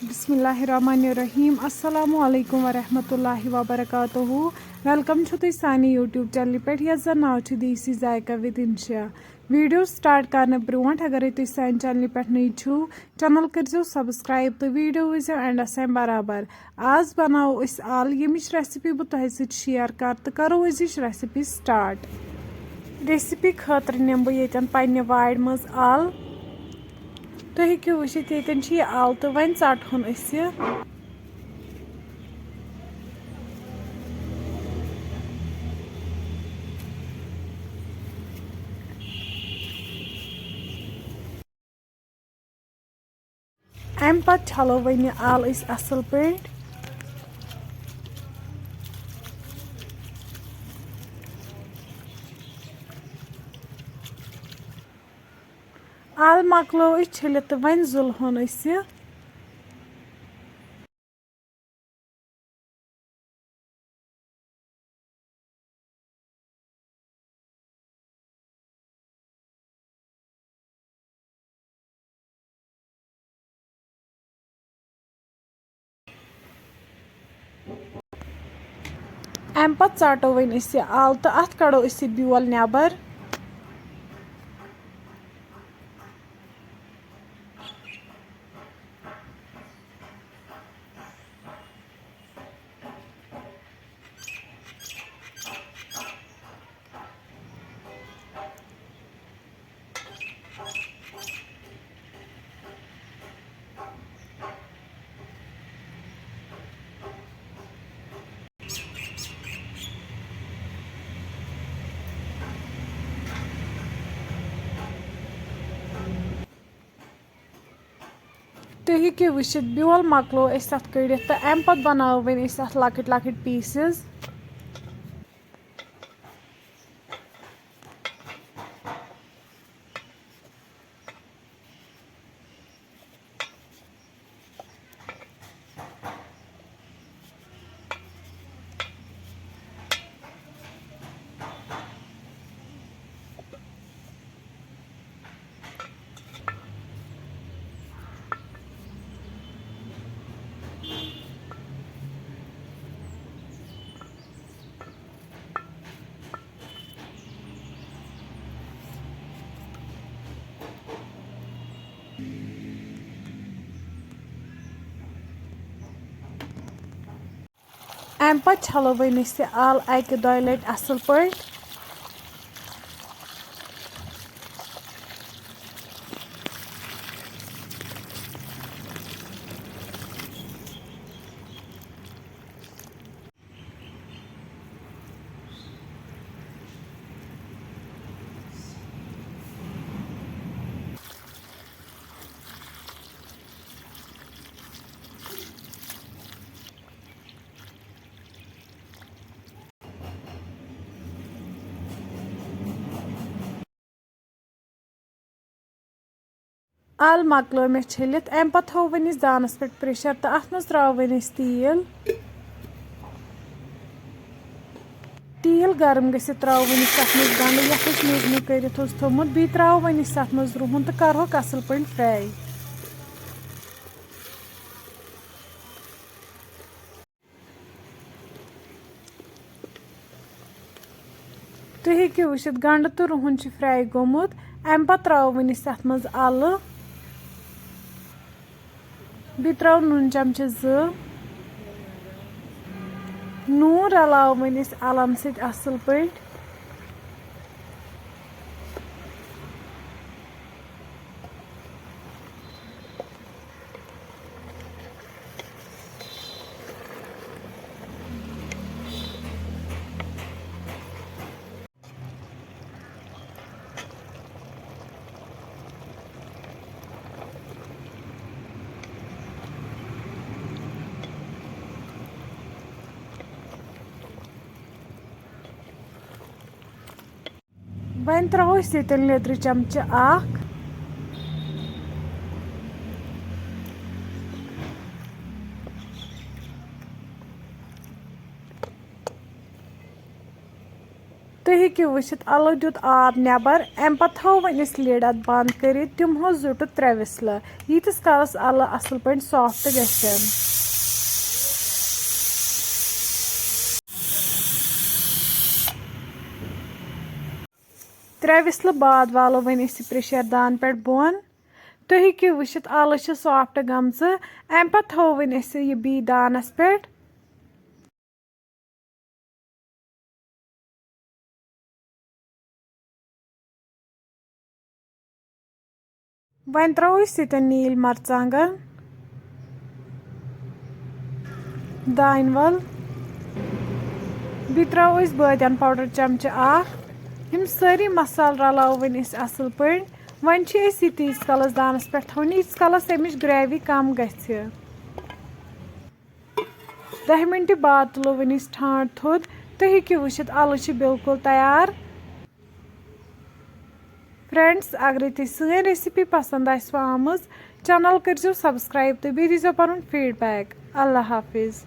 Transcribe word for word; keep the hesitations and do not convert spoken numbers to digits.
بسم اللہ الرحمن الرحیم۔ السلام علیکم ورحمۃ اللہ وبرکاتہ۔ ویلکم چھو تُہۍ سانہِ YouTube چینلہِ پٮ۪ٹھ، یَتھ زَن ناو چھُ دیسی ذائقہ with انشا۔ ویڈیو سٹارٹ کرنہٕ برونٛٹھ، اگرے تُہۍ سانہِ چینلہِ پٮ۪ٹھ نٔے چھِو، چینل کٔرزیو سبسکرائب تہٕ ویڈیو وٕچھزیو اینڈس تام برابر۔ آز بناوو أسۍ آل، ییٚمِچ ریسپی بہٕ تۄہہِ سۭتۍ شیئر کرٕ، تہٕ کرو أزِچ ریسپی سٹارٹ۔ ریسپی خٲطرٕ نِمہٕ بہٕ ییٚتٮ۪ن پننہِ وارِ منٛز آل۔ تُہۍ ہیٚکِو وٕچھِتھ، ییٚتٮ۪ن چھِ یہِ آل، تہٕ وۄنۍ ژَٹہون أسۍ یہِ۔ اَمہِ پَتہٕ چھَلو وۄنۍ یہِ آل أسۍ اَصٕل پٲٹھۍ۔ آل مۄکلو أسۍ چھٔلِتھ تہٕ وۄنۍ زُلہون أسۍ یہِ۔ اَمہِ پَتہٕ ژَٹو وۄنۍ أسۍ یہِ آل تہٕ اَتھ کَڑو أسۍ یہِ بیول نٮ۪بر۔ تُہۍ ہیٚکِو وٕچھِتھ، بیول مۄکلو أسۍ اَتھ کٔڑِتھ تہٕ اَمہِ پَتہٕ بَناوو وۄنۍ أسۍ اَتھ لۄکٕٹۍ لۄکٕٹۍ پیٖسِز۔ اَمہِ پَتہٕ چھَلو وۄنۍ أسۍ یہِ آل اَکہِ دۄیہِ لَٹہِ اَصٕل پٲٹھۍ۔ آل مۄکلٲو مےٚ چھٔلِتھ، اَمہِ پَتہٕ تھوٚو وۄنۍ أسۍ دانَس پٮ۪ٹھ پریشر تہٕ اَتھ منٛز ترٛاوو وۄنۍ أسۍ تیٖل۔ تیٖل گرم گٔژھِتھ ترٛاوو وۄنۍ أسۍ تَتھ منٛز گنٛڈٕ، یَتھ أسۍ مُجمہٕ کٔرِتھ اوس تھوٚومُت، بیٚیہِ ترٛاوو وۄنۍ أسۍ تَتھ منٛز رُہُن تہٕ کَرہوکھ اَصٕل پٲٹھۍ fry۔ تُہۍ ہیٚکِو وٕچھِتھ، گنٛڈٕ تہٕ رُہُن چھُ fry گوٚمُت۔ اَمہِ پَتہٕ ترٛاوو وۄنۍ أسۍ اَتھ منٛز اَلہٕ، بیٚیہِ ترٛاوو نُن چمچہٕ زٕ۔ نوٗن رَلاوو وۄنۍ أسۍ اَلَن سۭتۍ اَصٕل پٲٹھۍ۔ وۄنۍ ترٛاوو أسۍ ییٚتٮ۪ن لیٚدرِ چمچہٕ اکھ۔ تُہۍ ہیٚکِو وٕچھِتھ، اَلہٕ دیُت آب نٮ۪بر۔ اَمہِ پَتہٕ تھاوو وۄنۍ أسۍ lid اَتھ بنٛد کٔرِتھ، دِمہوس زٕ to ترٛےٚ وِسلہٕ، ییٖتِس کالَس اَلہٕ اَصٕل پٲٹھۍ soft گژھن۔ ترٛےٚ وِسلہٕ بعد والو وۄنۍ أسۍ یہِ pressure دان پٮ۪ٹھ بۄن۔ تُہۍ ہیٚکِو وٕچھِتھ، اَلہٕ چھِ soft گٔمژٕ۔ اَمہِ پَتہٕ تھاوو وۄنۍ أسۍ یہِ بیٚیہِ دانَس پٮ۪ٹھ۔ وۄنۍ ترٛاوو أسۍ ییٚتٮ۪ن نیٖلۍ مرژٕوانٛگن، دانہِ وَل، بیٚیہِ ترٛاوو أسۍ بٲدیان powder چمچہٕ اکھ۔ یِم سٲری مصالہٕ رلاوو وۄنۍ أسۍ اَصٕل پٲٹھۍ۔ وۄنۍ چھِ أسۍ یہِ تیٖتِس کالَس دانَس پٮ۪ٹھ تھاوُن، ییٖتِس کالَس اَمِچ gravy کم گژھِ۔ دَہہِ مِنٹہِ بعد تُلو وۄنۍ أسۍ ٹھانٛڈ تھوٚد۔ تُہۍ ہیٚکِو وٕچھِتھ، اَلہٕ چھِ بالکل تیار۔ Friends، اگرے تۄہہِ سٲنۍ recipe پسنٛد آسِوٕ آمٕژ، channel کٔرۍزیو subscribe تہٕ بیٚیہِ دیٖزیو پنُن feedback۔ اللہ حافظ۔